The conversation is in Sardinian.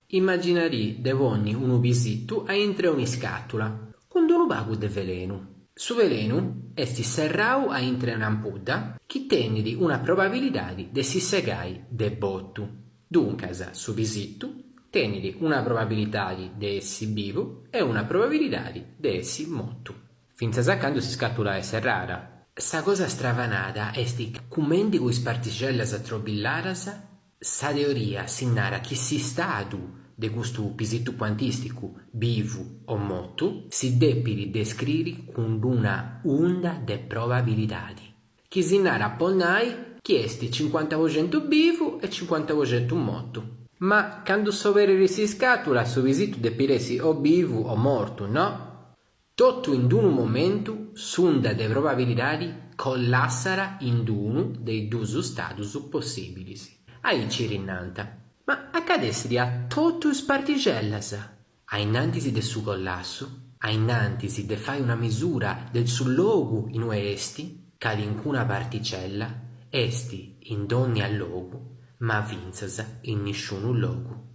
Imaginarì de ponni unu pisitu a intre un'iscàtula cun unu pagu de velenu. Su velenu est serrau a intre un'ampudda chi tenit una probabilidadi de si segai de botu. Duncas su pisitu tenit una probabilidadi de essi bivu e una probabilidadi de essi motu. Fintzas a candu s'iscàtula est serrada. Sa cosa stravanada est chi, cumenti cun is partixellas trobilladas, Sa teoria si narat chi s'istadu de custu pisitu cuantìsticu, bivu o motu, si depit descriri cun una unda de probabilidadi, chi si narat po nai chi est cincuanta po centu bivu e cincuanta po centu motu. Ma candu s'oberit s'iscàtula su pisitu depit essi o bivu o mortu, no? Totu in d-unu momentu s'unda de probabilidadi collassat in d-unu de is duus stadus possìbilis. Aici ddi nant. Ma acadessit a totu is partixellas? A innantis de su collassu, a innantis de fai una misura de su logu in ue est, calincuna particella est in dònnia logu ma fintzas in nisciunu logu.